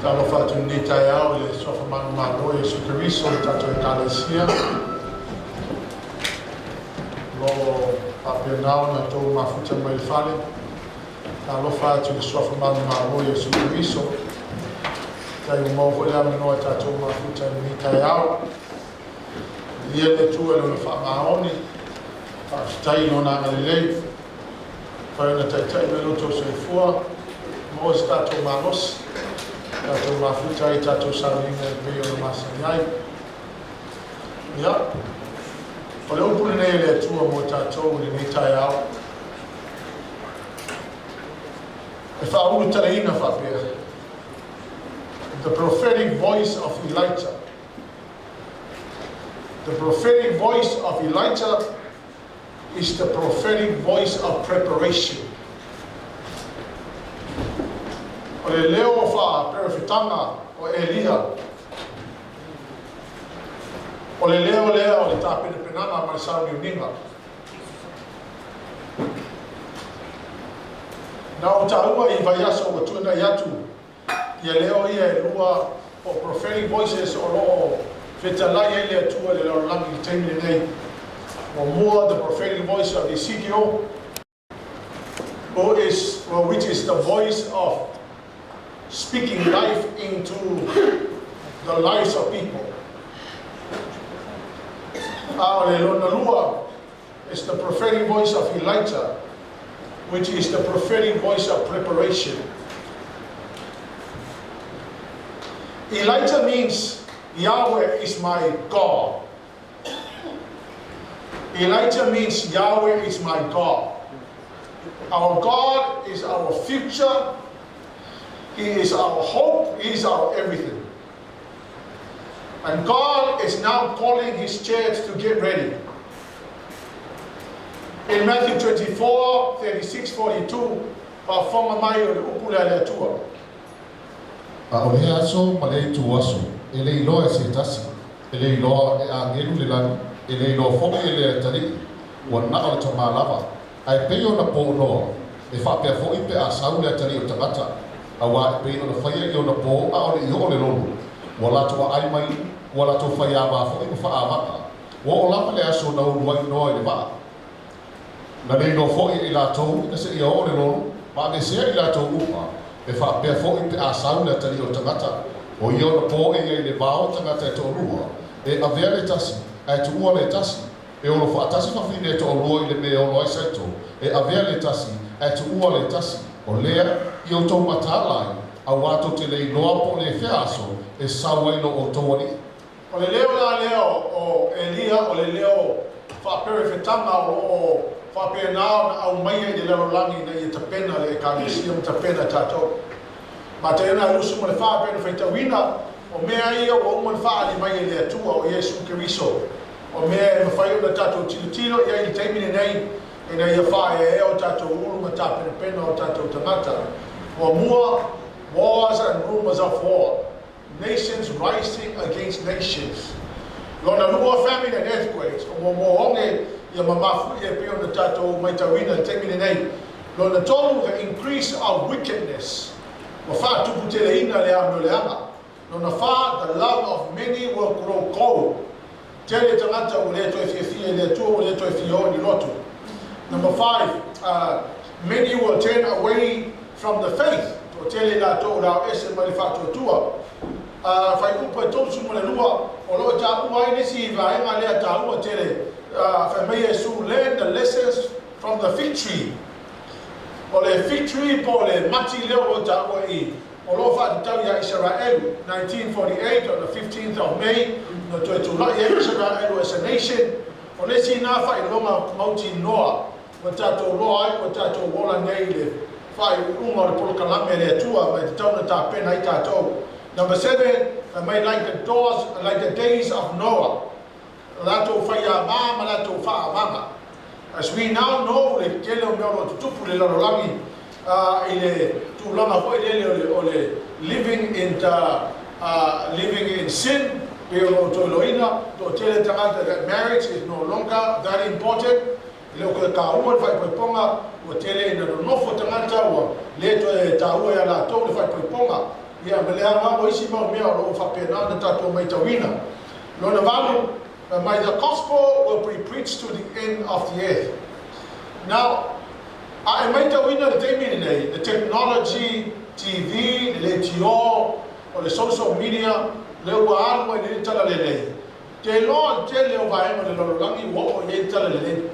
Talofa atu i lenei taeao i le Suafa Manumalo o Iesu Keriso o le tatou Ekalesia, o lo o faapena ona outou mafuta mai le fale. Talofa atu i le Suafa Manumalo o Iesu Keriso. Tai ua maua foi le avanoa e tatou mafuta i lenei taeao. Viia le Atua i Lona faamaoni, faafetai i Lona agalelei. Fai ona taitai mai lo outou soifua, maua se tatou malosi, tatou mafuta ai i tatou sauniga e pei ona masani ai. Ia, o le upu lenei a le Atua mo tatou i lenei taeao, e faaulutalaina faapea, The prophetic voice of Elijah. The prophetic voice of Elijah is the prophetic voice of preparation. O le leo faa-perofetaga o Elia, o le leo lea o le tapenapenaga ma le sauniuniga. Na ou taua i vaiaso ua tuanai atu ia leo ia e lua po o prophetic voices o lo o fetalai ai le Atua i le lalolagi i le taimi lenei. Muamua, the prophetic voice of Ezekiel, who is, well, which is the voice of speaking life into the lives of people. A o le lona lua is the prophetic voice of Elijah, which is the prophetic voice of preparation. Elijah means Yahweh is my God. Elijah means Yahweh is my God. Our God is our future. He is our hope. He is our everything. And God is now calling His church to get ready. In Matthew 24, 36, 42, faafofoga mai o le upu lea a le Atua. A o lea aso ma lea ituaso, e le iloa e se tasi, e le iloa e agelu i le lagi, e le iloa foi e le atalii, ua na o le Tamā lava. Ae pei ona pō Noa, e faapea foi pe a sau le atalii o tagata, auā e pei ona faia i ona pō ʻaʻole i oo le lolo, ua latou aʻai mai, ua latou faiāwā foi ma faaʻāvaʻa. Ua oo lava le aso na ulu ai Noa i le vaa. Na le iloa foi e i latou ina seia oo le lolo, ma aveesea i latou uma, e faapea foi pe a sau le atalii o le tagata, o ia ona pō e i ai i le vao o tagata e toalua, e avea le tasi, ae tuua le tasi, E olo faatasi fafine e toalua i le mea e olo ai saito, e avea le tasi, ae tuua le tasi. O lea, i outou mataala ai, auā tou te le iloa po o le fea aso e sau ai lo outou Alii. O le leo la lea o Elia, o le leo faaperefetaga o lo o faapena ona aumaia i le lalolagi ina ia tapena le Ekalesia ma tapena tatou. Mataio 24 e pei ona faitauina, o mea ia ua uma ona faaali mai e le Atua, o Iesu Keriso. O mea e mafai ona tatou tilotilo i ai i le taimi lenei ina ia faaeaea o tatou ulu ma tapenapena o tatou tagata. Muamua, wars and rumours of war, nations rising against nations. Lona lua, famine and earthquakes, o muamua oge ia ma mafuie e pei ona tatou maitauina i le taimi lenei. Lona tolu, the increase of wickedness, ua faatuputeleina le amioleaga. Lona fa, the love of many will grow cold. Tele tagata ua le toe fiafia i le Atua, ua le toe fia oo i ni lotu. Number five, many will turn away from the faith. Toatele i latou o le ao ese mai le faatuatua. Faaiupu e 32, o lo o taua ai nisi vaega lea taua tele. Fai mai Iesu, learn the lessons from the fig tree. O le fig tree po o le mati lea o lo o taua i O lo o faatatau iā Isaraelu, 1948 on the 15th of May, na toe tula'i ai Isaraelu as a nation, o le isi nā faailoga mautinoa ua tatou loa ai ua tatou ola nei i le faaiuiuga o le polokalame a le Atua ma e tatau ona tapena ai tatou. Number seven, fai mai like the doors, like the days of Noah, latou faiāmā ma latou faaavaga. As we now know le tele o mea o lo o tutupu i le lalolagi i le tulaga foi lele o le living in the living in sin pei o lo o toiloina toatele tagata that marriage is no longer that important, e le o toe taua le faaipoipoga, ua tele ina nonofo tagata ua le toe taua ia latou le faaipoipoga. Ia, ma le aoao o isi mau mea o lo o faapena ona tatou matauina. Lona valu, mai the gospel will be preached to the end of the earth. Now, a e matauina le taimi lenei, the technology, TV, le leitio, o le social media, le ua alu ai le tala lelei. Te loa le tele o vaega o le lalolagi ua oo i ai le tala lelei.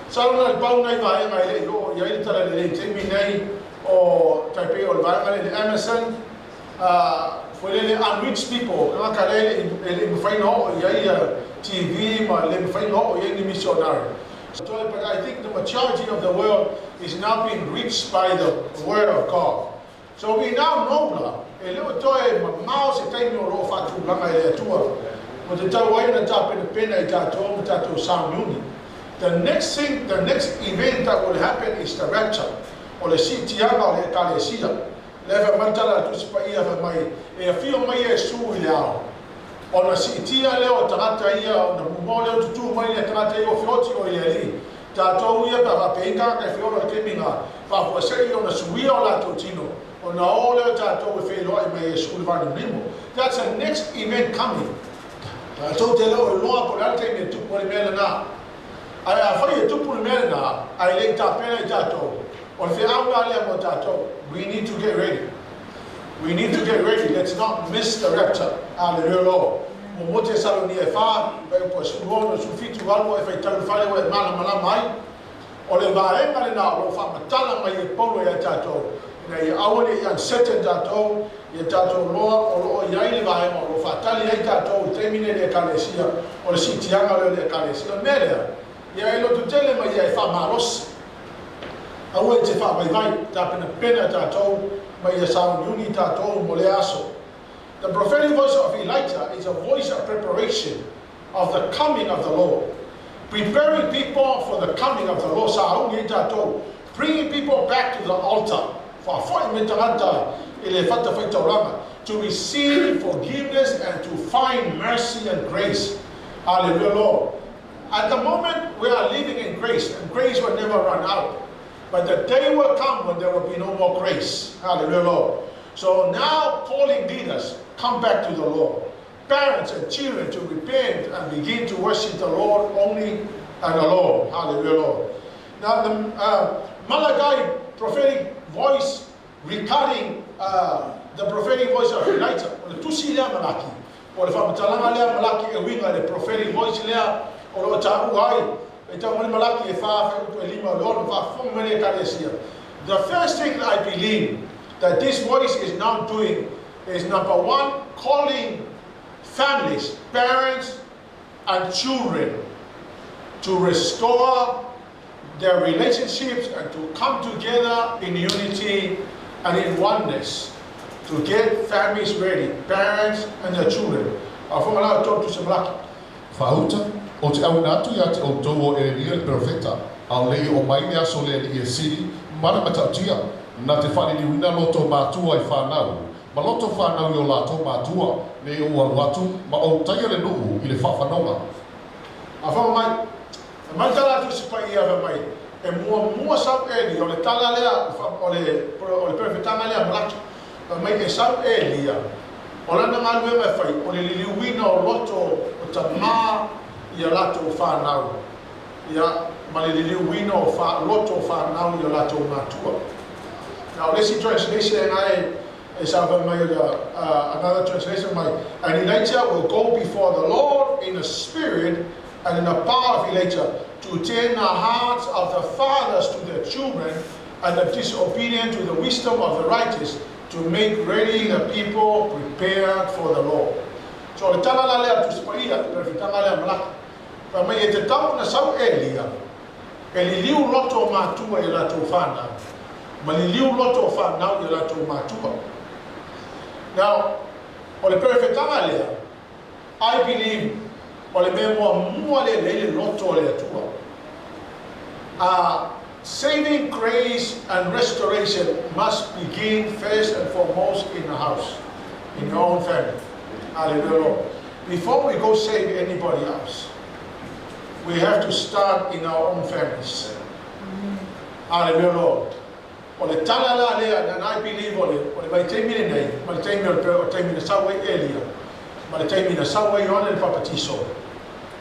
Masalo na o le pau nai vaega e le i oo i ai le tala lelei i le taimi nei o tai pei o le vaega lea i le Amazon, foi lele unreached people, tagata lea e le i mafai ona oo i ai TV ma le mafai ona oo i ai ni missionary. So, but I think the majority of the world is now being reached by the word of God. So we now know la, e le o toe mamao se taimi o lo o faatulaga e le Atua mo te tau ai ona tapenapena i tatou ma tatou sauniuni. The next thing, the next event that will happen is the rapture, o le siitiaga o le Ekalesia. Lea e fai mai le tala a le Tusi Paia fai mai, e afio mai Iesu i le ao, ona siitia lea o tagata ia, ona mumao lea o tutū mai le tagata ia o feoti o i le Alii. Tatou ia pe a faapea i tagata e feola i le taimi na faafuasei ona suia o latou tino, ona o lea o tatou e feiloai mai Iesu i le vanimonimo. That's the next event coming. Tatou te le o iloa po o le a le taimi e tupu ai le mea lena. Ae afai e tupu le mea lena, ae le i tapena i tatou, o le feau la lea mo tatou, we need to get ready. We need to get ready, let's not miss the rapture. Hallelujah Lord. Mo Tesalonia e 4, e upu e 16, 17, 8, e faitau i le fale ua e malamalama ai. O le vaega lena o lo o faamatala mai e Paulo ia tatou, ina ia aua ne i uncertain tatou, ia tatou loa o lo o i ai le vaega o lo o faatali ai tatou i le taimi nei i le Ekalesia, o le siitiaga lea o le Ekalesia. O le mea lea, ia e lototele ma ia e faamalosi. Aua e te faavaivai, tapenapena tatou ma ia sauniuni tatou mo lea aso. The prophetic voice of Elijah is a voice of preparation of the coming of the Lord. Preparing people for the coming of the Lord. Sauni ai tatou. Bringing people back to the altar. Faafoi mai tagata i le fatafaitaulaga. To receive forgiveness and to find mercy and grace. Hallelujah, Lord. At the moment, we are living in grace, and grace will never run out. But the day will come when there will be no more grace. Hallelujah, Lord. So now, calling leaders, come back to the Lord. Parents and children to repent and begin to worship the Lord only and alone. Hallelujah, Lord. Now, the Malachi prophetic voice regarding the prophetic voice of Elijah, o le tusi lea Malaki, o le faamatalaga lea Malaki e uiga i le prophetic voice lea o lo o taua ai, e tau mai le Malaki e 4, fuaiupu e 5 o le 6, faafofoga mai le Ekalesia. The first thing I believe that this voice is now doing is number one, calling families, parents and children to restore their relationships and to come together in unity and in oneness to get families ready, parents and their children. A faafofoga la outou tusi Malaki. Faauta, ou te auina atu ia te outou o Elia le perofeta, a o le i oo mai le aso o le Alii e sili, ma le matautia, na te faaliliuina loto matua i fanau, ma loto fanau i o latou matua, nei ou alu atu, ma ou taia le nuu i le faafanoga. A faafofoga mai, e mai tala a Tusi Paia fai mai, e muamua sau Elia, o le tala lea, o le, o le perofetaga lea a Malaki, fai mai e sau Elia, o lana galuega e fai, o le liliuina o loto o tamā i a latou fanau, ia, ma le liliuina o fa, loto o fanau i o latou matua. Now, o le isi translation e gae, e sa fai mai o le, another translation mai, and Elijah will go before the Lord in the spirit and in the power of Elijah to turn the hearts of the fathers to their children and the disobedient to the wisdom of the righteous to make ready the people prepared for the Lord. So o le tala la lea a Tusi Paia, le perofetaga lea a Malaki, fai mai e tatau ona sau Elia e liliu loto o matua i a latou fanau, ma liliu loto o fanau i a latou matua. Now, o le perofetaga lea, I believe o le mea muamua lea e lelei le loto o le Atua. Saving grace and restoration must begin first and foremost in the house, in your own family. Hallelujah, Lord. Before we go save anybody else, we have to start in our own families. Hallelujah, Lord. O le tala la lea, and I believe o le vaitaimi lenei, ma le taimi o le taimi na sau ai Elia, ma le taimi na sau ai Ioane le Papatiso.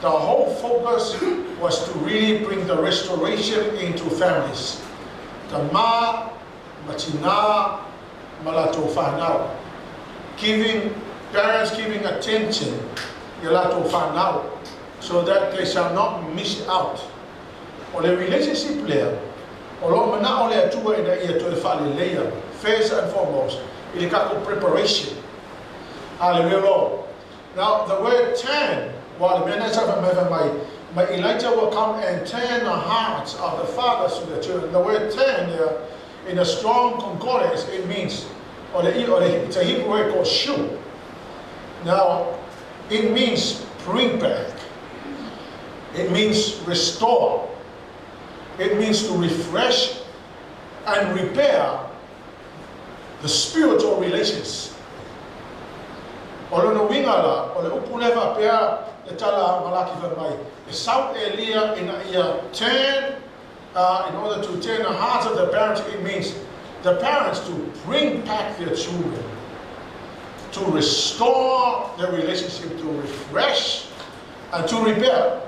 The whole focus was to really bring the restoration into families. Tamā, ma tinā, ma latou fanau. Giving, parents giving attention i latou fanau, so that they shall not miss out. O le relationship lea, o lo mana'o le Atua ina ia toe faaleleia, first and foremost, i le tatou preparation. Hallelujah, Lord. Now, the word turn, well, the mea sa mai mai Elijah will come and turn the hearts of the fathers to the children. The word turn there, in a strong concordance, it means, or the, it's a Hebrew word called shu. Now, it means bring back. It means restore. It means to refresh and repair the spiritual relations. O lona uiga la, o le upu lea faapea le tala Malaki fai mai, e sau Elia ina ia turn, in order to turn the hearts of the parents, it means the parents to bring back their children, to restore their relationship, to refresh and to repair.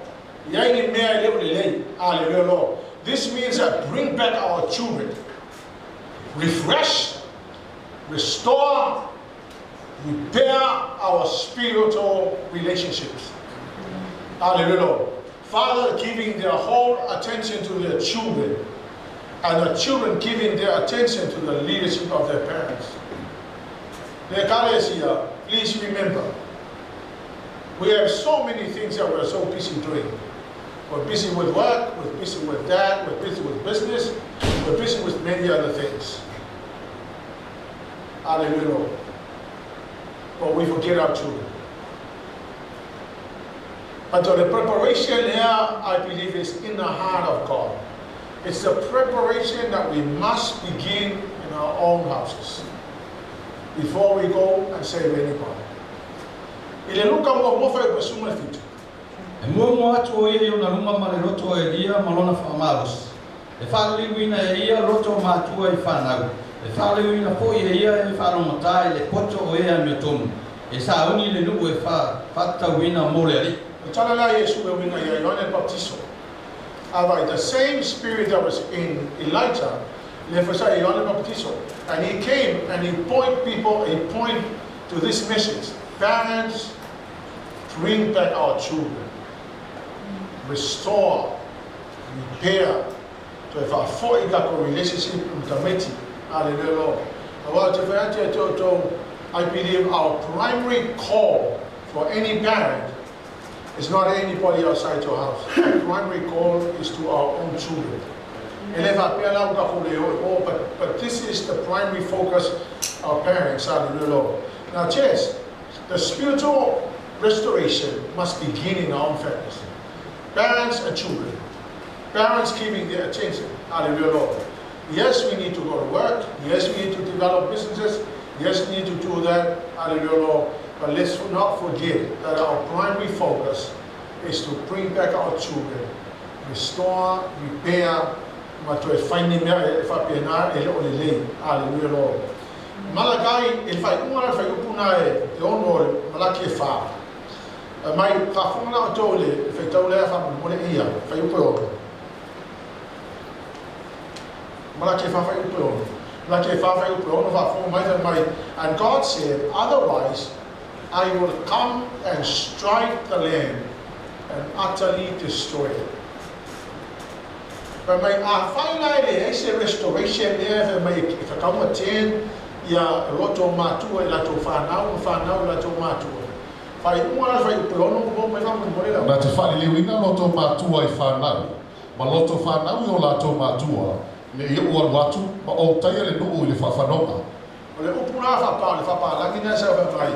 Iai ni mea e le o lelei. Hallelujah, Lord. This means that bring back our children, refresh, restore, repair our spiritual relationships. Hallelujah. Father giving their whole attention to their children, and the children giving their attention to the leadership of their parents. The Ekalesia, please remember, we have so many things that we're so busy doing. We're busy with work, we're busy with that, we're busy with business, we're busy with many other things. Hallelujah. But we forget our children. But the preparation here, I believe, is in the heart of God. It's the preparation that we must begin in our own houses before we go and save anybody. I le Luka 1 fuaiupu 17. E muamua atu o ia i ona luma ma le loto o Elia ma lona faamalosi. E faaliliuina e ia loto o matua i fanau. E faaliliuina foʻi e ia e faalomatā i le poto o e amiotonu. E sauni le nuu e faatatauina mo le Alii. O tala la Iesu e uiga ia Ioane le Baptiso. Alright, the same spirit that was in Elijah, le fasa Ioane Baptiso. And he came and he point people, he point to this message. Parents, bring back our children. Restore, repair. Toe faafoʻi tatou relationship ma tamaiti. Hallelujah, Lord. Aua te whai atu e tō, I believe our primary call for any parent is not anybody outside your house. Our primary call is to our own children. E le faapea la ua tatou le o, but this is the primary focus of parents. Hallelujah, Lord. Now, church, the spiritual restoration must begin in our own families. Parents and children. Parents giving their attention. Hallelujah, Lord. Yes, we need to go to work. Yes, we need to develop businesses. Yes, we need to do that. Hallelujah, Lord. But let's not forget that our primary focus is to bring back our children, restore, repair, ma toe fai ni mea e faapena e le o lelei. Hallelujah, Lord. Malakai, e faaiuga le fuaiupu na e 6 Malaki e 4. Mai faafofoga la outou le faitau lea faamolemole ia, fuaiupu e 6. Malaki e 4 fuaiupu e 6. Malaki e 4 fuaiupu e 6 faafofoga mai fai mai. And God said, "Otherwise I will come and strike the land and utterly destroy it." Fai mai, afai la e leai se restoration lea fai mai e whakauma ten ia loto o matua i latou fanau, ma fanau i latou matua. Faaiuga la fuaiupu e 6 mo mai faamolemole lau. Na te faaliliuina loto matua i fanau, ma loto fanau i o latou matua, ne i ou alu atu, ma ou taia le nuu i le faafanoga. O le upu la faapā, le faapalagi na sa fai mai.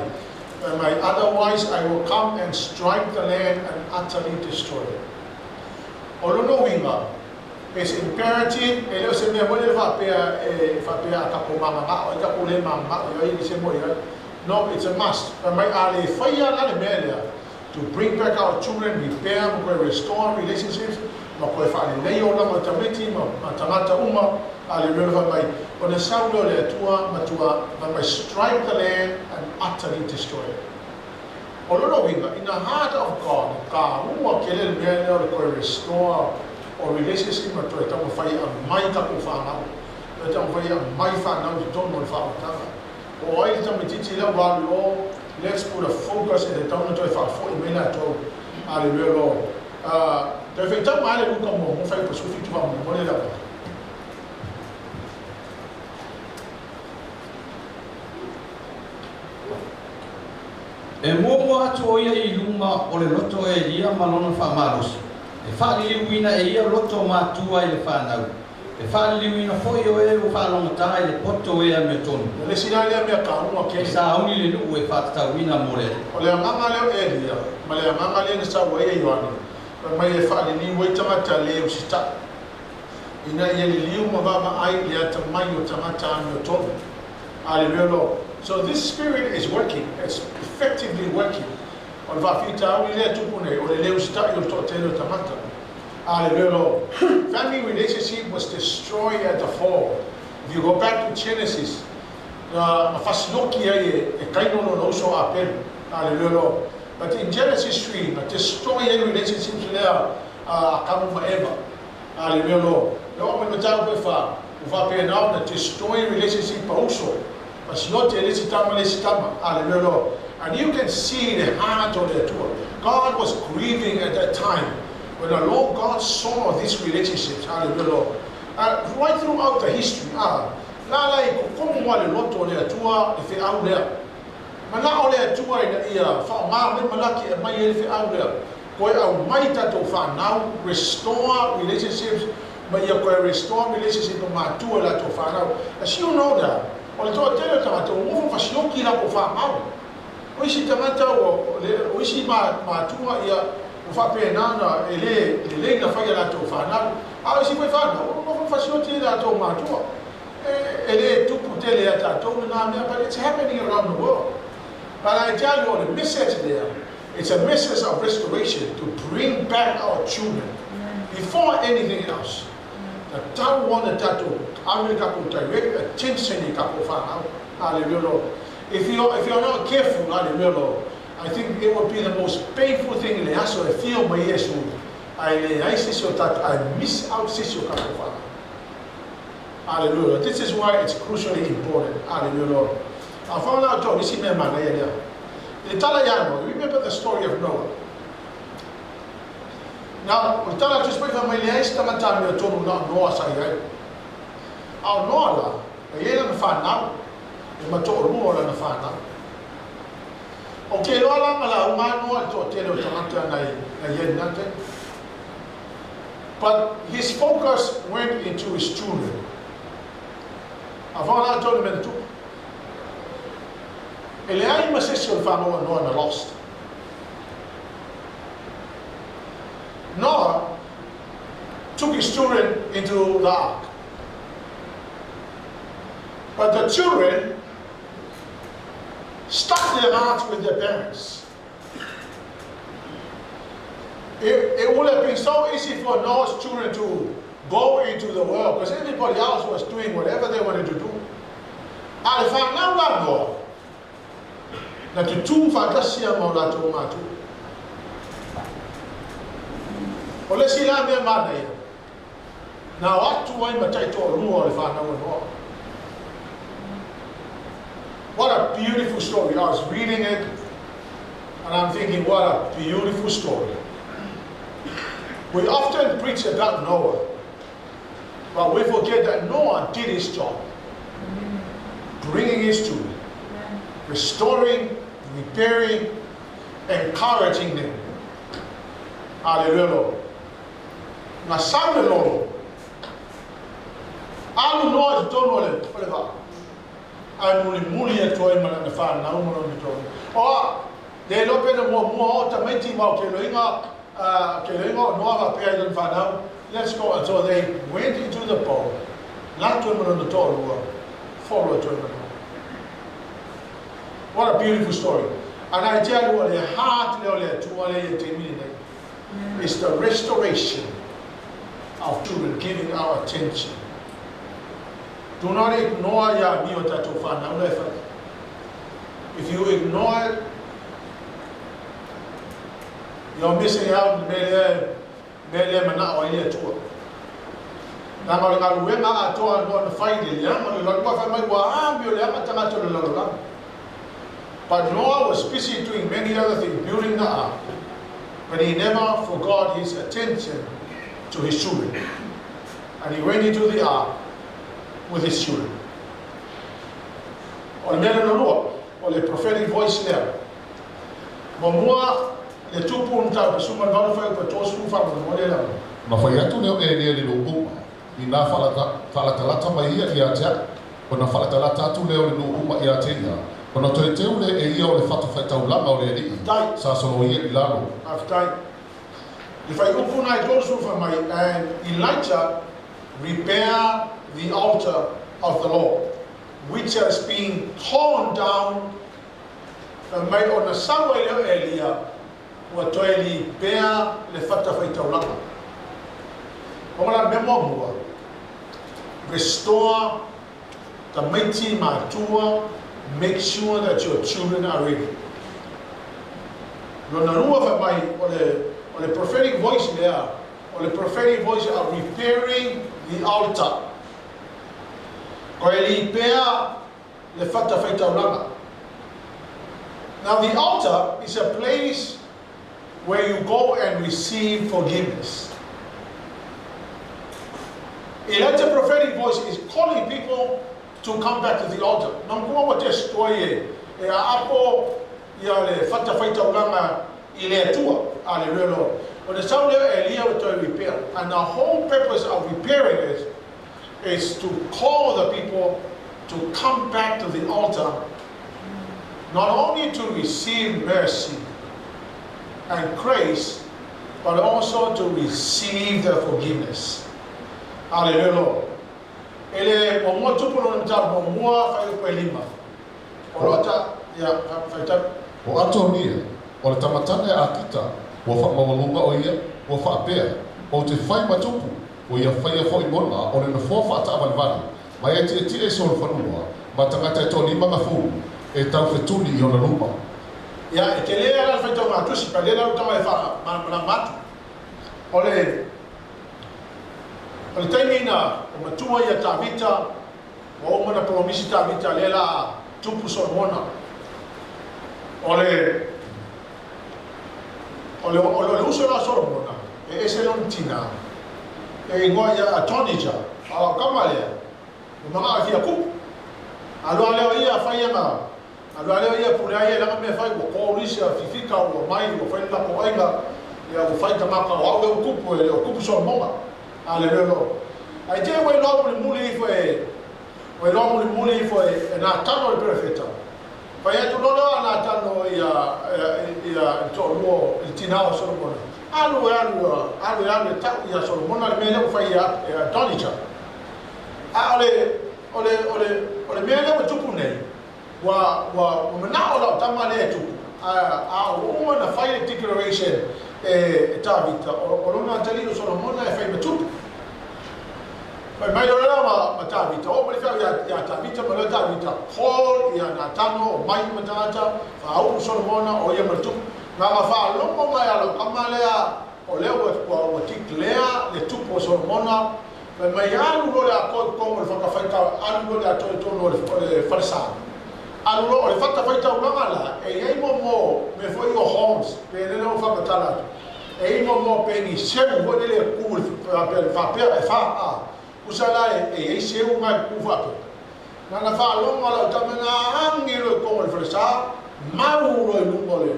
Fai mai, "Otherwise I will come and strike the land and utterly destroy it." O lona uiga, is imperative, e le o se mea mo le faapea e faapea a tatou mamagao, e tatou le mamagao i ai ni se mo i ai. No, it's a must. Fai mai a le faia la le mea lea, to bring back our children, repair, restore relationships. Ma koe faalelei olaga o tamaiti ma ma tagata uma. Aleluia. Fai mai, ona sau lea o le Atua matua fai mai, strike the land and utterly destroy it. O lona uiga, in the heart of God, e taua tele le mea lea o le toe restore o relationship ma toe taumafai e aumai tatou fanau. Toe taumafai e aumai fanau i totonu o le faaolataga. Po o ai le tamaitiiti lea ua alu i o, let's put a focus e tatau ona toe faafoi mai latou. Aleluia Lord. Toe faitau mai le Luka muamua fuaiupu 17 faamolemole le avatu. E muamua atu ʻo ia i luma o le loto o Elia ma lona faamalosi, e faaliliuina e ia loto o matua i le fanau, e faaliliuina foi o e ua faalogotā i le poto o e amiotonu. O le isi la lea mea taua E tele. sauni le nuu e faatatauina mo le Alii. O le agaga lea o Elia ma le agaga lea na sau ai e Ioane, fai mai e faaliliu ai tagata le usitai, ina ia liliu ma vaavaai i le atamai o tagata amiotonu. Aleluia Lord. So this spirit is working, it's effectively working. O le faafitauli lea e tupu nei, o le le usitai o le toatele o tagata. Aleluia Lord. Family relationship was destroyed at the fall. If you go back to Genesis, na na fasiloki ai e, e Kaino lona uso a Apelu. Aleluia Lord. But in Genesis 3, na destroy ai relationships lea a Akamu ma Eva. Aleluia Lord. E oo mai mataupu e fa, ua faapena ona destroy relationship a uso. Fasiote e le isi tama le isi tama. Aleluia Lord. And you can see le heart o le Atua. God was grieving at that time when the Lord God saw these relationships. Aleluia Lord. Right throughout the history, ah, la la i kokomo ma le loto o le Atua le feau lea. Manao le Atua ina ia faaaoga mai Malaki e aumai ai le feau lea, Toe aumai tatou fanau, restore relationships, ma ia toe restore relationship ma matua i latou fanau. As you know that, o le toatele o tagata ua nofo fasioki i latou fanau. O isi tagata ua, o isi matua ia ua faapena ona e le lelei ona fai i a latou fanau, a o isi foi fanau ua nofo fasioti i latou matua. E le tupu tele ia tatou lena mea, but it's happening around the world. But I tell you, o le message lea, it's a message of restoration to bring back our children before anything else. Tatau ona tatou ave le tatou direct attention i tatou fanau. Hallelujah, Lord. If you are not careful, hallelujah, Lord, I think it will be the most painful thing i le aso e fio mai Iesu, ae leai se isi o tatou, ae miss out se isi o tatou fanau. Hallelujah. This is why it's crucially important. Hallelujah, Lord. A whaona atu au isi mea manaia lea. I le tala ia Noa, remember the story of Noah. Now, o le tala atu isi mai leai se tagata mea tonu na o Noa sa i ai. A o Noa la, e i ai lana whanau, e matoʻolua o lana whanau. O ke loa la ma la unga Noa i le toatele o tagata na i ai lena taimi. But his focus went into his children. A whaona atu au i le mea na tupu. E leai ma se isi o le whanau a Noa na lost. Noah took his children into the ark. But the children stuck their hearts with their parents. It, it would have been so easy for Noah's children to go into the world because everybody else was doing whatever they wanted to do. A le fanau la Noa, na tutū faatasi lava ma o latou matua. O le isi la mea manaia, na o atu ai ma taitoalua o le fanau a Noa. What a beautiful story. I was reading it and I'm thinking, what a beautiful story. We often preach about Noah, but we forget that Noah did his job, bringing his children, restoring, repairing, encouraging them. Hallelujah, Lord. Na sau le lolo, alu noa i totonu o le, o le vaa. Ae mulimuli atu ai ma lana fanau ma lona tonu. O a, le iloa pe na muamua o tamaiti ma o ke loiga, ke loiga o Noa faapea i lana fanau, let's go. And so they went into the boat, latou ma lona toalua, follow atu ai ma Noa. What a beautiful story. And I tell you, o le heart lea o le Atua lea i le taimi lenei, is the restoration. our children, giving our attention. Do not ignore ia amio a tatou fanau la e fai. If you ignore it, you're missing out i le mea lea, mea lea e manao ai le Atua. Leaga o le galuega atoa a Noa na fai i le leaga o le lalolagi, aua fai mai ua amio leaga tagata o le lalolagi. But Noah was busy doing many other things, building the ark, but he never forgot his attention to his children. And he went into the ark with his children. O le mea lona lua, o le prophetic voice lea. Muamua, le tupu o mataupu 18 fuaiupu 34 faamolemole lava. Ona fai atu lea o Elia i le nuu uma, Inā faalatalata mai ia ia te au, ona faalatalata atu lea o le nuu uma ia te ia, ona toe teu lea e ia o le fatafaitaulaga o le alii, Faafetai. sa soloia i lalo. Faafetai. Le fuaiupu na i 30 fai mai, And Elijah repair the altar of the Lord, which has been torn down, fai mai ona sau ai lea o Elia, ua toe lipea le fatafaitaulaga. O la mea muamua, restore tamaiti matua, make sure that your children are ready. Lona lua fai mai, o le, o le prophetic voice lea, o le prophetic voice of repairing the altar. Koe lipea le fatafaitaulaga. Now the altar is a place where you go and receive forgiveness. Elijah prophetic voice is calling people to come back to the altar. Manatua ua destroy e, e aapo ia le fatafaitaulaga i le Atua. Hallelujah Lord. O le sau lea o Elia ua toe repair. And the whole purpose of repairing it is to call the people to come back to the altar not only to receive mercy and grace, but also to receive the forgiveness. Hallelujah Lord. E le muamua tupu lona mataupu muamua fuaiupu e lima. O lo ta, ia, faitau. O Atonia, o le tama tane a Akita, ua faamaualuga o ia, ua faapea, Ou te fai ma tupu, ua ia faia foi mona o le nofoa faataavalevale, ma e tietie i solofanua, ma tagata e toalima gafulu, e taufetuli i ona luma. Ia, e tele ala le faitauga a Tusi, pa lea la utaga e faamalamalama atu. O le, o le taimi na o matua ia Tavita, ua uma na polomisi Tavita lea la a tupu Solomona. O le, o le, o le, o le uso la o Solomona, e ese lona tina, e igoa ia Adonija, a o kama lea, ua manao e fia kupu. Alu a lea o ia fai ana, alu a lea o ia pule ai ia lana mea fai, ua kolisi a fifika, ua mai, ua fai le lako aiga, ia ua fai tagata, o au lea ua kupu, e le o kupu Solomona. Hallelujah Lord. Ae te i ua iloa mulimuli ifo e, ua iloa mulimuli ifo e, e Natano le perofeta. Fai atu loa lea a Natano ia, ia, ia le toalua, i le tina o Solomona, Alu e alu, alu e alu e tau ia Solomona le mea lea ua fai e, e Adonija. A o le, o le, o le, o le mea lea ua tupu nei, ua, ua, ua manao lau tama lea e tupu, a, a ua uma ona fai le declaration e, e Tavita, o, o lona atalii o Solomona e fai ma tupu. Fai mai loa lea ma, ma Tavita, oo mai le feau ia, ia Tavita, ma lea Tavita, call ia Natano, o mai ma tagata, faaulu Solomona, o ia ma le tupu. Na ma faalogo mai a lau tama lea, o lea ua, ua, ua declare le tupu o Solomona, fai mai alu loa le atoa i totonu o le fatafaita, alu loa le atoa i totonu o le, o le falesa. Alu loa, o le fatafaitaulaga la, e i ai momo, mea foi o horns, pe lele ua faamatala atu. E i ai momo peni seu foi lele e ku i le faapea e fa a, usa la e i ai seu na e ku faapea. Na na faalogo lau tama na agi loa i totonu o le falesa, mau loa i luga o le,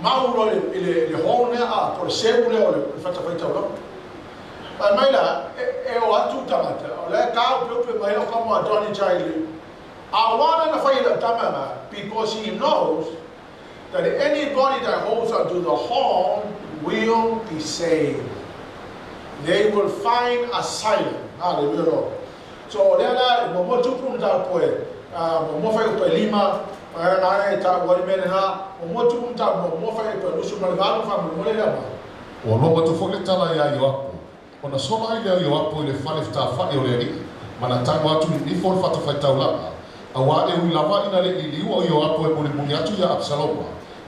mau loa i le, i le horn lea a, po o le seu lea o le fatafaitaulaga. Fai mai la, e, e o atu tagata, o la e taopeope mai lau tama a Donny Jai A wana na fai e lau tama na, because he knows that anybody that holds onto the horn will be saved. They will find asylum. Hallelujah, Lord. So, o lea la, muamua tupu mataupu e, muamua fuaiupu e lima, na e taua ai le mea lena, muamua tupu mataupu, muamua fuaiupu e 28, faamolemole lea ma. Ua logo atu foi le tala iā Ioapo, Ona sola ai lea o Ioapo i le fale fetafa'i o le alii, ma na tago atu i nifo o le fatafaitaulaga, auā e ui lava ina le i liliu o Ioapo e mulimuli atu iā Apisaloma,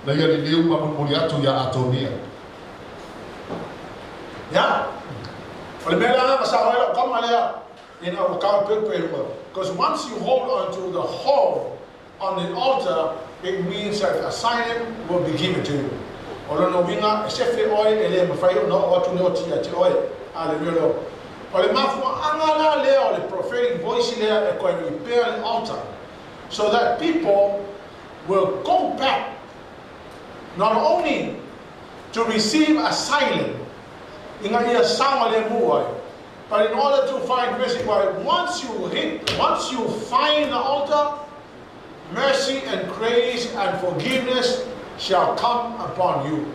na ia liliu ma mulimuli atu iā Atonia. Ia, o le mea lea na sao ai lau tama lea ina ua taopeupe i luga. Because once you hold on to the horn on the altar, it means that asylum will be given to you. O lona uiga, e sefe oe e le mafai ona oo atu le oti ia te oe. Aleluia Lord. O le mafuaaga la lea o le prophetic voice lea e koe repair le altar so that people will go back not only to receive asylum ina ia saogalemu ai, but in order to find mercy, why once you hit, once you find the altar, mercy and grace and forgiveness shall come upon you.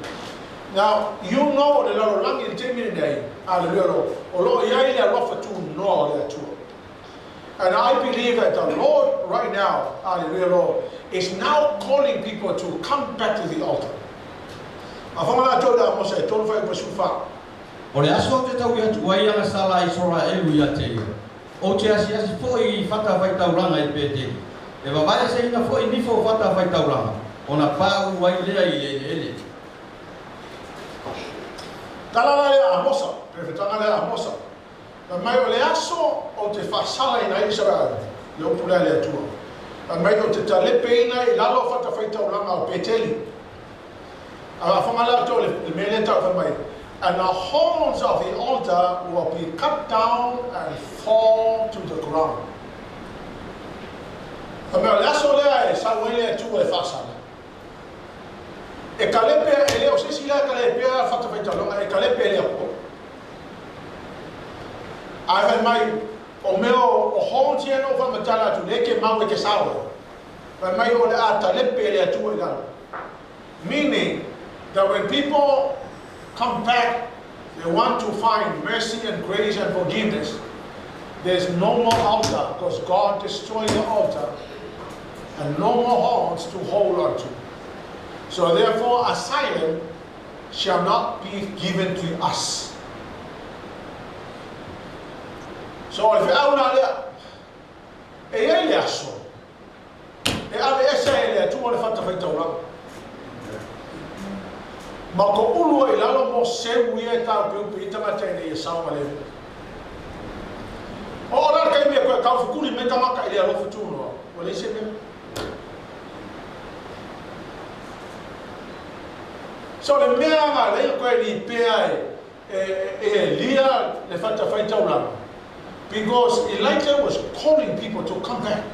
Now, you know le lalolagi i le taimi lenei, aleluia Lord, o lo o i ai le alofa tunoa o le Atua. And I believe that the Lord right now, hallelujah Lord, is now calling people to come back to the altar. Afoga latou i le Amosa e tolu fuaiupu 14. O le aso ou te taui atu ai agasala a Isaraelu ia te ia, ou te asiasi foi i fatafaitaulaga i Peteli, e vavaeseina foi nifo o fatafaitaulaga, ona pauu ai lea i le eleele. Tala la lea Amosa, perofetaga lea Amosa, Fai mai o le aso ou te faasalaina ai Isaraelu, le upu lea a le Atua. Fai mai ou te talepeina i lalo o fatafaitaulaga o Peteli. A faafofoga la outou i le mea lea e tau fai mai, And the horns of the altar will be cut down and fall to the ground. Fai mai o le aso lea e sau ai le Atua e faasala. E kalepe, e le o se isi la e kalepea fatafaitaulaga, e kalepe e le Atua. Ae fai mai, o mea o horns ia na ou faamatala atu, lea ke mau e ke sao ai. Fai mai o le a talepe e le Atua i lalo. Meaning that when people come back, they want to find mercy and grace and forgiveness. There's no more altar because God destroyed the altar and no more horns to hold on to. So therefore, asylum shall not be given to us. So o le feau la lea, e i ai le aso e aveese ai e le Atua le fatafaitaulaga ma ko ulu ai i lalo mo seu ia e taupeupe i tagata ina ia saogalemu. O o la le taimi e koe taufukuli mai tagata i le alofa tunoa, ua leai se mea. So le mea na lea koe lipea e e Elia le fatafaitaulaga because Elijah was calling people to come back.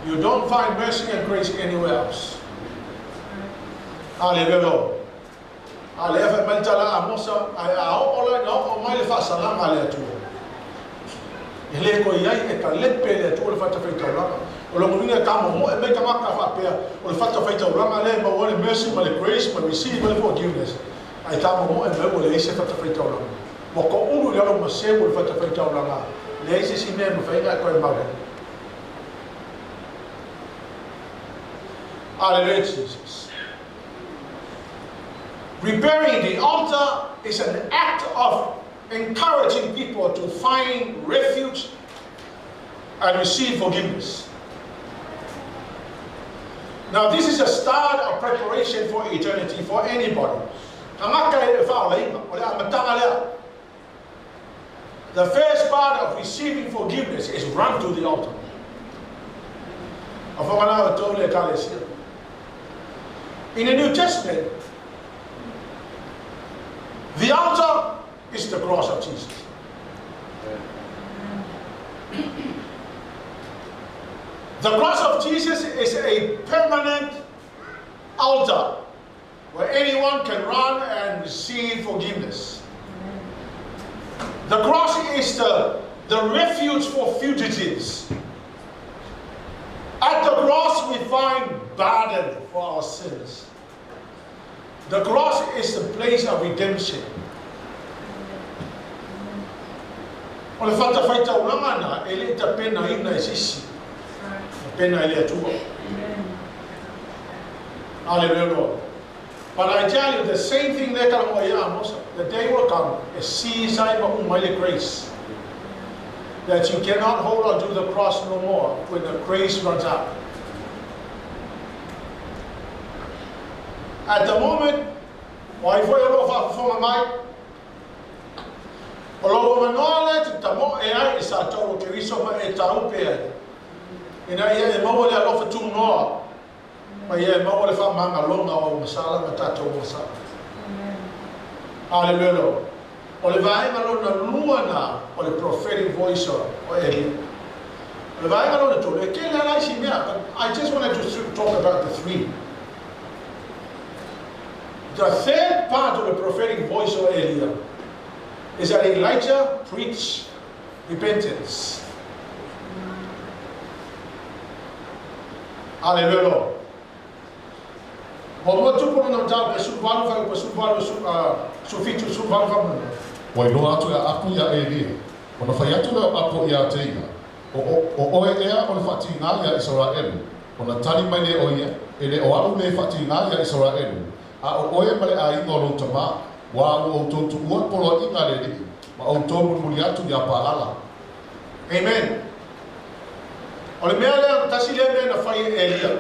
You don't find mercy and grace anywhere else. Hallelujah Lord. A lea fai mai le tala a Amosa, ae a oo la ina oo mai le faasalaga a le Atua, e le koe i ai e talepe e le Atua le fatafaitaulaga. O lona uiga e tamomoe mai tagata faapea, o le fatafaitaulaga lea e maua ai le mercy ma le grace ma receive ai le forgiveness, ae tamomoe mai ua leai se fatafaitaulaga. Ua toulu i lalo ma seu o le fatafaitaulaga, leai se isi mea e mafai ona e toe mau ai. Hallelujah Jesus. Repairing the altar is an act of encouraging people to find refuge and receive forgiveness. Now, this is a start of preparation for eternity for anybody. Tagata e faaolaina, o le amataga lea. The first part of receiving forgiveness is run to the altar. Afoga la outou le Ekalesia. In the New Testament, the altar is the cross of Jesus. The cross of Jesus is a permanent altar where anyone can run and receive forgiveness. The cross is the, the refuge for fugitives. At the cross, we find pardon for our sins. The cross is the place of redemption. O le fatafaitaulaga na e le i tapenaina e se isi, tapena e le Atua. Hallelujah Lord. But I tell you, the same thing lea e talanoa i ai Amosa, the day will come e cease ai ma uma ai le grace, that you cannot hold on to the cross no more when the grace runs out. At the moment, o ai foi o lo o faafofoga mai, o lou avanoa lea e te tamoe ai i sa tou o Keriso ma e taupe ai, ina ia e maua le alofa tunoa ma ia e maua le faamagaloga o au masala ma tatou masala. Hallelujah. O le vaega lona lua na o le prophetic voice o Elia. O le vaega lona tolu, e tele lava isi mea, but I just wanted to talk about the three. The third part of the prophetic voice of Elia is that Elijah preached repentance. Hallelujah. Muamua tupu lona mataupu e 18 fuaiupu 18, 17, 18 faamolemole. Ua iloa atu e Aʻapu iā ʻElia, ona fai atu lea o ʻApo iā te ia, O, o ʻoe ea o le faatīgā iā ʻIseraʻelu? Ona tali mai lea o ia, E le o aʻu lē faatīgā iā ʻIseraʻelu, a ʻo ʻoe ma le ʻāiga o lou tamā, auā ua ʻoutou tuʻua le poloaʻiga a le Aliʻi, ma ʻoutou mulimuli atu iā Paʻala. Amen. O le mea lea, tasi lea mea na fai e ʻElia.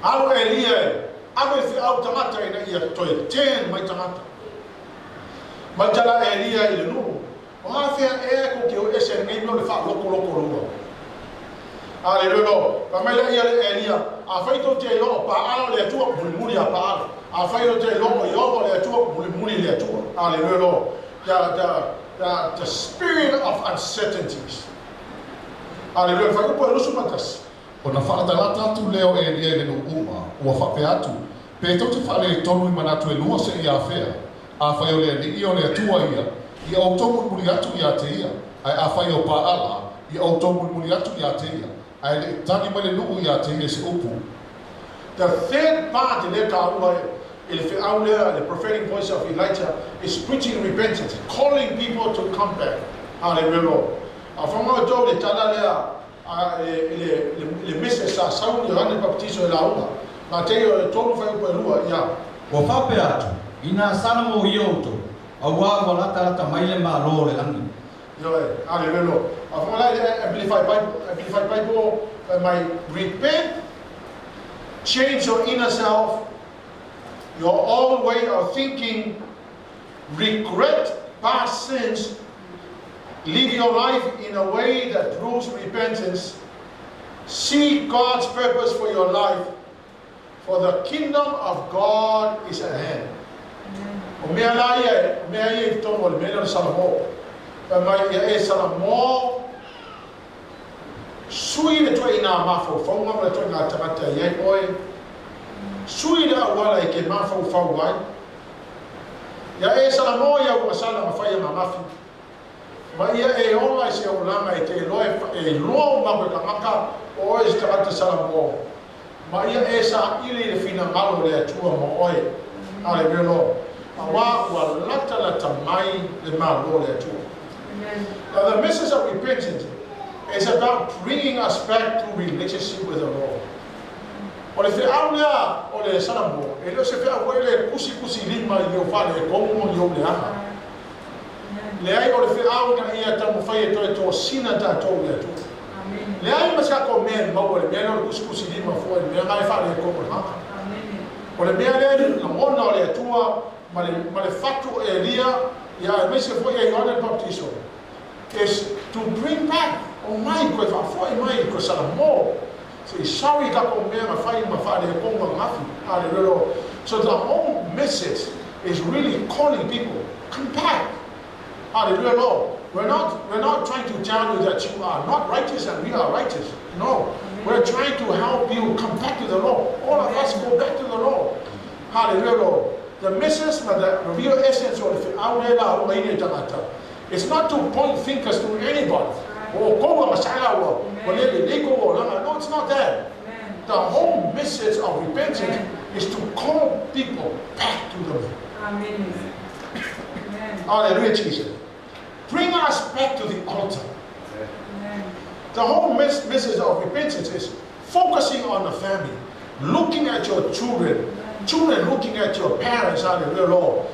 Alu Elia e ave i feau tagata ina ia toe turn mai tagata. Matala Elia i le nuu, O afea ea kou te o ese lenei mea o le faalokoloko lua? Aleluia. Fai mai lea ia le Elia, Afai tou te iloa o Paala o le Atua, mulimuli a Paala. Afai tou te iloa o Ieova o le Atua, mulimuli i le Atua. Aleluia. The spirit of uncertainties. Aleluia. Fuaiupu e 21. Ona faalatalata atu lea o Elia i le nuu uma, ua faapea atu, Pe tou te faaletonu i manatu elua seia afea? Afai o le Alii o le Atua ia, ia outou mulimuli atu ia te ia, ae afai o Paala, ia outou mulimuli atu ia te ia, ae le i tali mai le nuu ia te ia i se upu. The third part lea taua i le feau lea, the prophetic voice of Elijah is preaching repentance, calling people to come back. Hallelujah. Afai outou i le tala lea A i le mese sa sau Ioane le Papatiso e lauga, Mateio e tolu fuaiupu e lua, ia. Ua faapea atu, Inā salamo ia outou, auā ua latalata mai le Malo o le lagi. Ioe, Aleluia. A fai mai la i le Amplified Bible, Amplified Bible, fai mai, Repent, change your inner self, your own way of thinking, regret past sins, live your life in a way that proves repentance, seek God's purpose for your life, for the kingdom of God is at hand. O mea la ia, o mea ia i totonu o le mea lea o le Salamo. Fai mai ia e Salamo, sui le ituaiga mafaufauga ma le ituaiga tagata e i ai oe, sui le auala e ke mafaufau ai. Ia e Salamo i au masala ma fai ananafi, ma ia e ola i se olaga e te iloa e iloa uma aku e tagata o oe se tagata Salamo, ma ia e saili i le finagalo o le Atua mo oe. Aleluia Lord. Auā ua latalata mai le Malo o le Atua. Now the message of repentance is about bringing us back to relationship with the Lord. O le feau lea o le Salamo, e le o se feau foi lea e kusikusi lima i ou fale e komu ma ni ou leaga. Leai, o le feau ina ia taumafai e toe tosina tatou i le Atua. Leai ma se tatou mea e maua i le mea lea o le kusikusi lima fua i le mea na e faaletonu e tagata. O le mea lea i le lagona o le Atua ma le, ma le fatu o Elia, ia aemaise foi ia Ioane le Papatiso, is to bring back, omai koe faafoi mai koe Salamo, se i sorry i tatou mea na fai ma faaletonu ananafi. Hallelujah. So the whole message is really calling people, come back. Hallelujah, Lord. We're not, we're not trying to tell you that you are not righteous and we are righteous. No. We're trying to help you come back to the Lord. All of us go back to the Lord. Hallelujah, Lord. The message, ma the real essence o le feau lea la uma i le tagata, it's not to point fingers to anybody. O kou a masala ua, ua le lelei kou olaga. No, it's not that. The whole message of repentance is to call people back to the Lord. Hallelujah, Jesus. Bring us back to the altar. The whole message of repentance is focusing on the family, looking at your children. Children looking at your parents, hallelujah, Lord.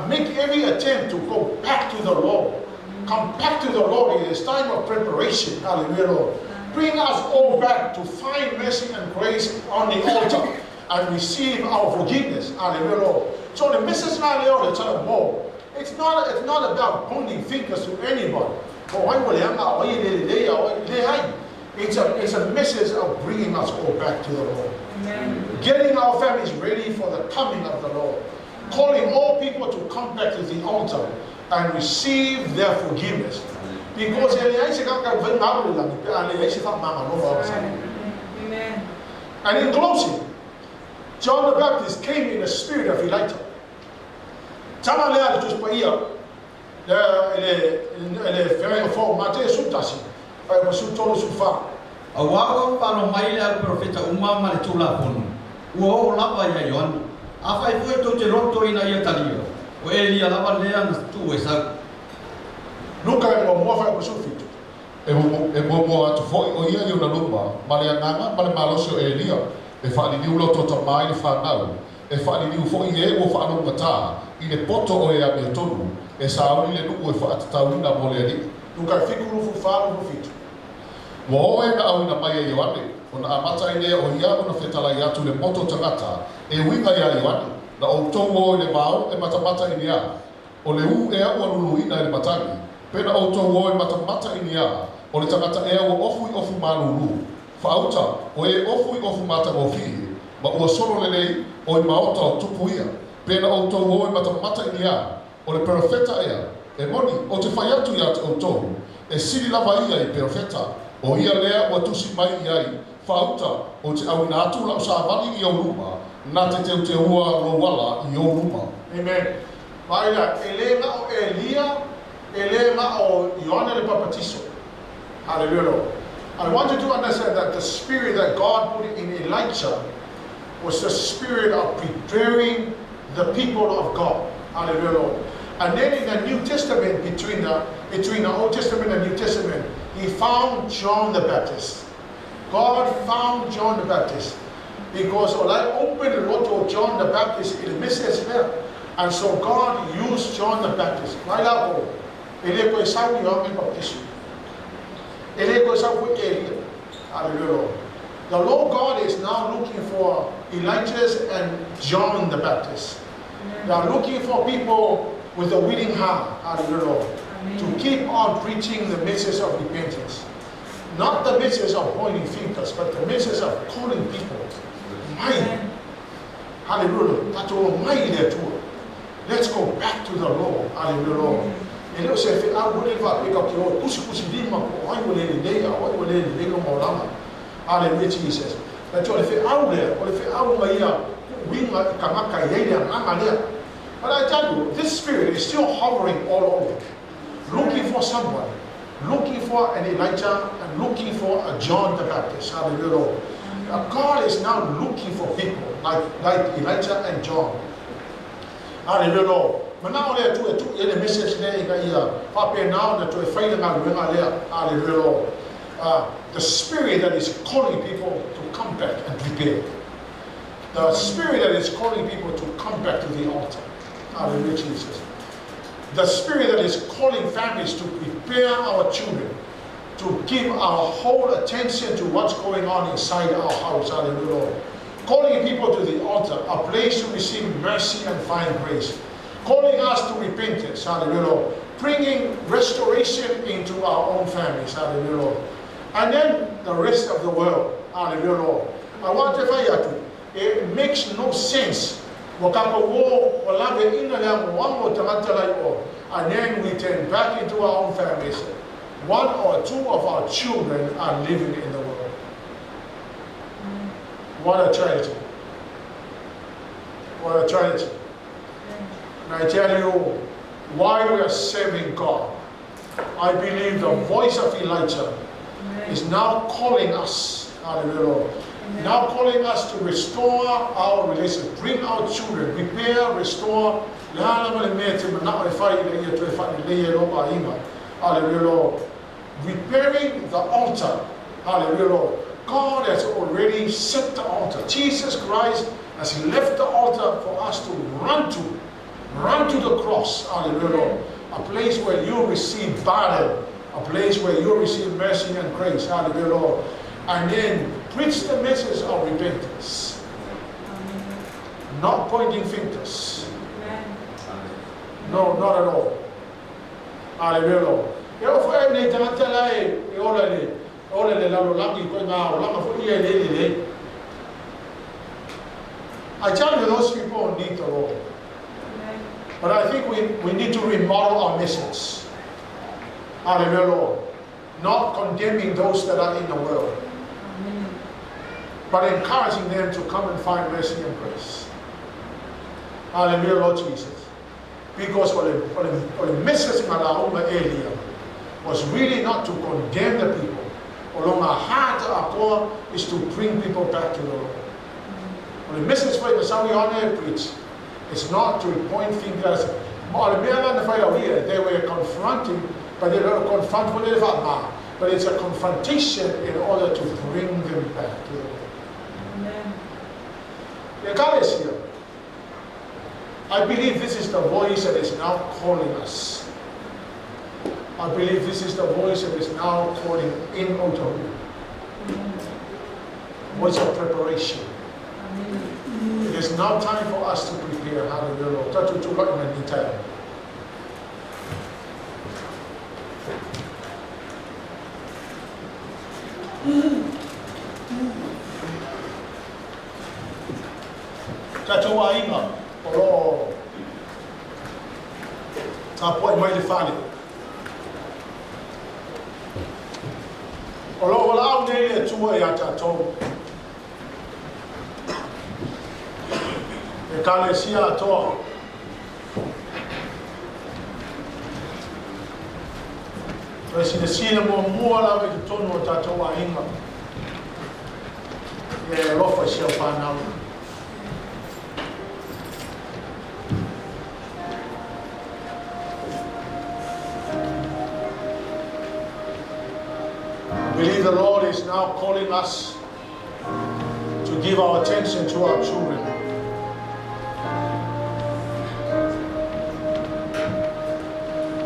Make every attempt to go back to the Lord. Come back to the Lord. It is time of preparation, hallelujah, Lord. Bring us all back to find mercy and grace on the altar and receive our forgiveness, hallelujah, Lord. So the message more. It's not about pointing fingers to anybody. It's a message of bringing us all back to the Lord. Amen. Getting our families ready for the coming of the Lord. Calling all people to come back to the altar and receive their forgiveness. Because Amen. And in closing, John the Baptist came in the spirit of Elijah. Tama lea le Tusi Paia, le Feagaiga Fou, Mateo 11, fuaiupu 34. Auā ua falo mai le au perofeta uma ma le Tulafono, ua oo lava ia Ioane. Afai foi tou te loto ina ia talia, o Elia lava lea na tuu e sau. Luka 1, fuaiupu 17. E muamua atu fo'i o ia i ona luma, ma le agaga ma le malosi o Elia, e fa'aliliu loto o tamā i le fanau, e fa'aliliu fo'i e ua fa'alogogatā i le poto o e amiotonu, e sauli le nu'u e fa'atatauina mo le Ali'i. Luka 7, 24, 27. Ua o e na auina mai e Ioane, ona amata ai lea o ia ona fetalai atu le poto o tagata, e uiga iā Ioane, na outou o i le vao e matamata i ni a. O le ū ea ua luluina e le matagi, pe na outou o e matamata i ni a, o le tagata ea ua ofu i ofu malūlū. Fa'auta, o e ofu i ofu matagofie, ma ua solo lelei o i maota o tupu ia. Pe na outou o e matamata i ni a, o le perofeta ea, e moni, o te fai atu iā te outou, e sili lava ia i perofeta, o ia lea ua tusi mai i ai, fa'auta, o te auina atu la'u savali i ou luma, na te teuteua lou ala i ou luma. Amen. Maila, e le na o Elia, e le na o Ioane le Papatiso. Hallelujah, Lord. I want you to understand that the spirit that God put in Elijah was the spirit of preparing the people of God. Hallelujah, Lord. And then in the New Testament, between the Old Testament and New Testament, he found John the Baptist. God found John the Baptist because I opened the loto of John the Baptist in the message there. And so God used John the Baptist. Mai la ko, e le ko sau Ioane le Baptist. E le ko sau Elia. Hallelujah, Lord. The Lord God is now looking for Elijah and John the Baptist. They are looking for people with a willing heart, hallelujah, Lord, to keep on preaching the message of repentance. Not the message of pointing fingers, but the message of calling people. Mai. Hallelujah. Tatou omai i le Atua. Let's go back to the Lord. Hallelujah, Lord. E le o se feau le fa'apea ke o tusitusi lima po o ai ua lē lelei a o ai ua lē lelei lona olaga. Hallelujah, Jesus. La o le feau lea, o le feau ma ia uiga i tagata i ai le agaga lea. But I tell you, this spirit is still hovering all over, looking for someone, looking for an Elijah and looking for a John the Baptist. Hallelujah, Lord. God is now looking for people like Elijah and John. Hallelujah, Lord. Mana'o le Atua e tuu i le message lea ina ia fa'apena ona toe fai le galuega lea. Hallelujah, Lord. The spirit that is calling people to come back and prepare. The spirit that is calling people to come back to the altar. Hallelujah, Jesus. The spirit that is calling families to prepare our children, to give our whole attention to what's going on inside our house. Hallelujah, Lord. Calling people to the altar, a place to receive mercy and find grace. Calling us to repentance. Hallelujah, Lord. Bringing restoration into our own families. Hallelujah, Lord. And then the rest of the world. Hallelujah, Lord. I want to tell you, it makes no sense. Ua tatou o ua laveaina le agoago o tagata lai o. And then we turn back into our own families. One or two of our children are living in the world. What a tragedy. What a tragedy. And I tell you why we are serving God. I believe the voice of Elijah is now calling us. Hallelujah, Lord. Now calling us to restore our relationship, bring our children, repair, restore. Le a lava le mea te mana'o e fai ina ia toe fa'alelei e lou aiga. Hallelujah, Lord. Repairing the altar. Hallelujah, Lord. God has already set the altar. Jesus Christ has left the altar for us to run to. Run to the cross. Hallelujah. A place where you receive pardon. A place where you receive mercy and grace. Hallelujah, Lord. And then preach the message of repentance. Amen. Not pointing fingers. Amen. No, not at all. Hallelujah, Lord. E o whae nei tangata la e, e ola le, ola le lalolagi koe ngā olanga fo ia le le le. I tell you, those people need the Lord. Amen. But I think we need to remodel our message. Hallelujah, Lord. Not condemning those that are in the world, Amen. but encouraging them to come and find mercy and grace. Hallelujah, Lord Jesus. Because what the message earlier was really not to condemn the people. Along our heart, our core is to bring people back to the Lord. O le message for the Saudi on preach is not to point fingers. They were confronting, but they were confronting, but it's a confrontation in order to bring them back to the Lord. Amen. I believe this is the voice that is now calling us. I believe this is the voice that is now calling in Otahuhu. Voice of preparation. Amen. It is now time for us to prepare. Hallelujah. Lord. Tatu tula ina ni tayo. Tatu ainga o loo tapua i mai le fale. O loo wala au nei le tua ia tātou. E kalesia atoa. E silasila muamua lava i totonu o tātou aiga. Ia e alofa i si au whānau. I believe the Lord is now calling us to give our attention to our children.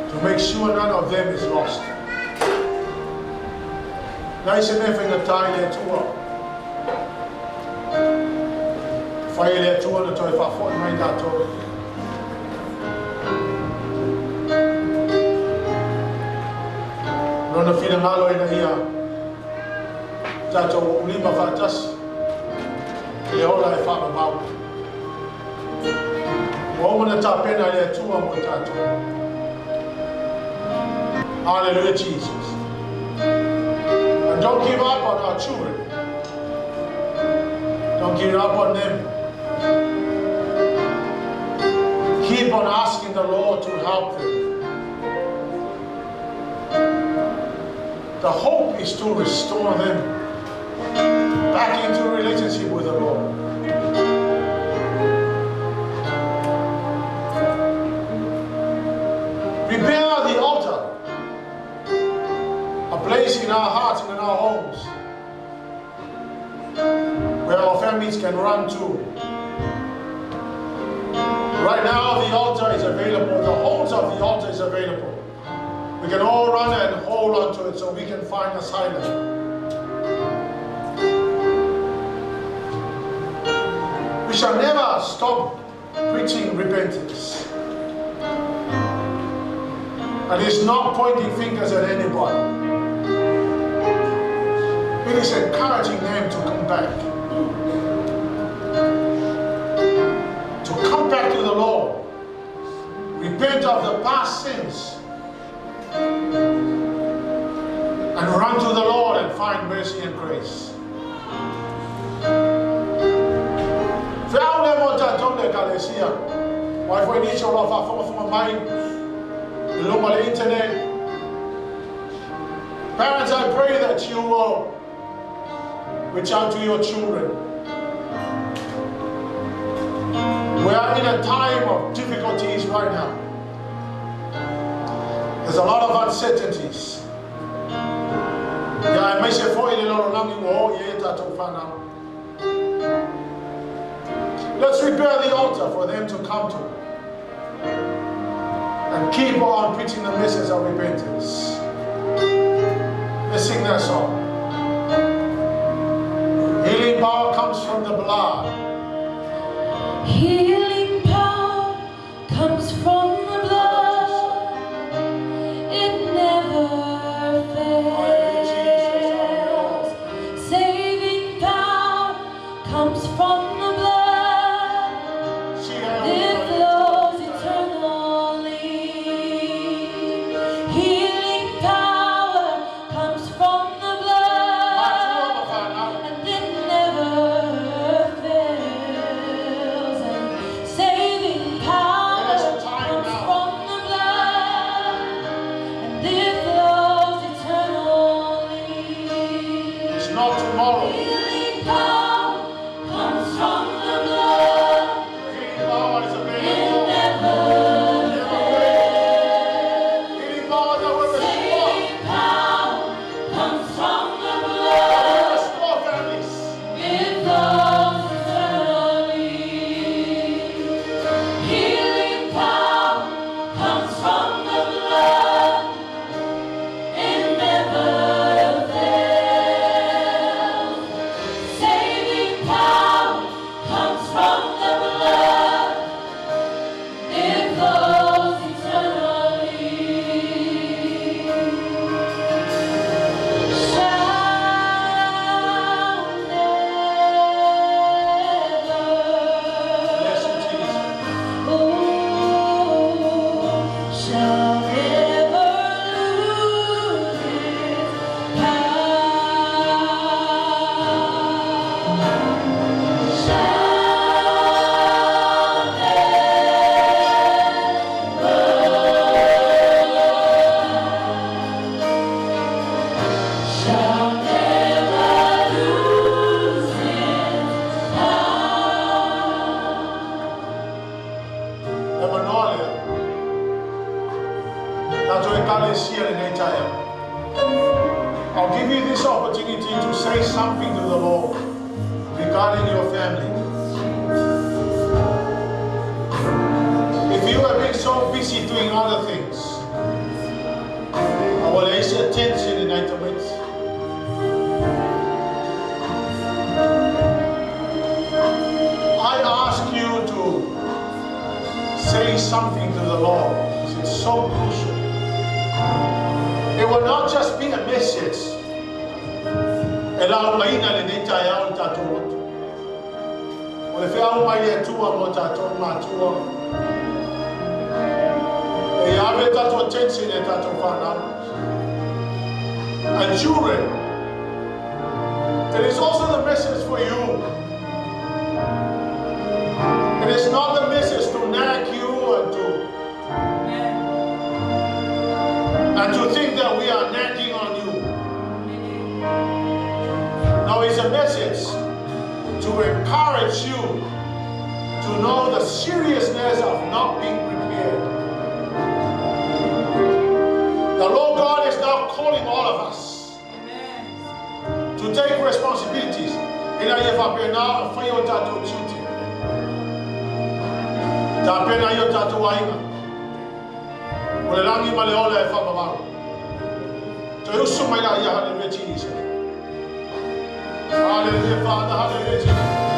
To make sure none of them is lost. Nai se mea whaingatai le Atua. Whai le Atua na toi whaafo'i mai tātou. Lona whinangalo ina ia tātou ulima whaatasi. I le ola e whaamamau. Ua uma na tāpena le Atua mo tātou. Hallelujah, Jesus. And don't give up on our children. Don't give up on them. Keep on asking the Lord to help them. The hope is to restore them back into a relationship with the Lord. Prepare the altar, a place in our hearts and in our homes where our families can run to. Right now, the altar is available. The horns of the altar is available. We can all run and hold on to it so we can find asylum. We shall never stop preaching repentance. And it's not pointing fingers at anybody. It is encouraging them to come back. To come back to the Lord. Repent of the past sins. And run to the Lord and find mercy and grace. Feau le mo tātou le kalesia. Wai foi nisi o loa whaafongafonga mai. I luma le internet. Parents, I pray that you will reach out to your children. We are in a time of difficulties right now. There's a lot of uncertainties. Ia aemaise foi le lalolagi ua o i ai a tatou fanau. Let's repair the altar for them to come to and keep on preaching the message of repentance. Let's sing that song. Healing power comes from the blood. Healing power comes from the blood. It never fails. Saving power comes from the blood. It flows eternally. Healing power comes from the blood. And it never fails. And saving power comes from the blood. And it flows eternally. It's not tomorrow. Healing power comes from the blood. Healing power is It available. never Never fails. Healing power that will restore. Saving power comes from the That blood. will restore families. It flows eternally. Healing power comes from the blood. It never fails. Saving power comes from the blood. It flows eternally. Shall never Bless you, Jesus. Oh, shall never lose its power. Shall never, shall never lose its power. E manoa lea. Tatou ekalesia lenei taeao. I'll give you this opportunity to say something to the Lord regarding your family. If you have been so busy doing other things, I will raise attention in item. I ask you to say something to the Lord. It's so crucial. It will not just be a message. E laugaina lenei taeao i tatou loto. O le feau mai le Atua mo tatou matua. E ave tatou attention e tatou whanau. And children, it is also the message for you. It is not the message to nag you and to think that we are nagging on you. No, it's a message to encourage you to know the seriousness of not being prepared. The Lord God is now calling all of us to take responsibilities. Ina ia faapena ona fai o tatou tiute. Tapena ai o tatou aiga. O le lagi ma le ola e faamavae. Toe usu mai la ia, hallelujah, Jesus. Hallelujah, Father, hallelujah, Jesus.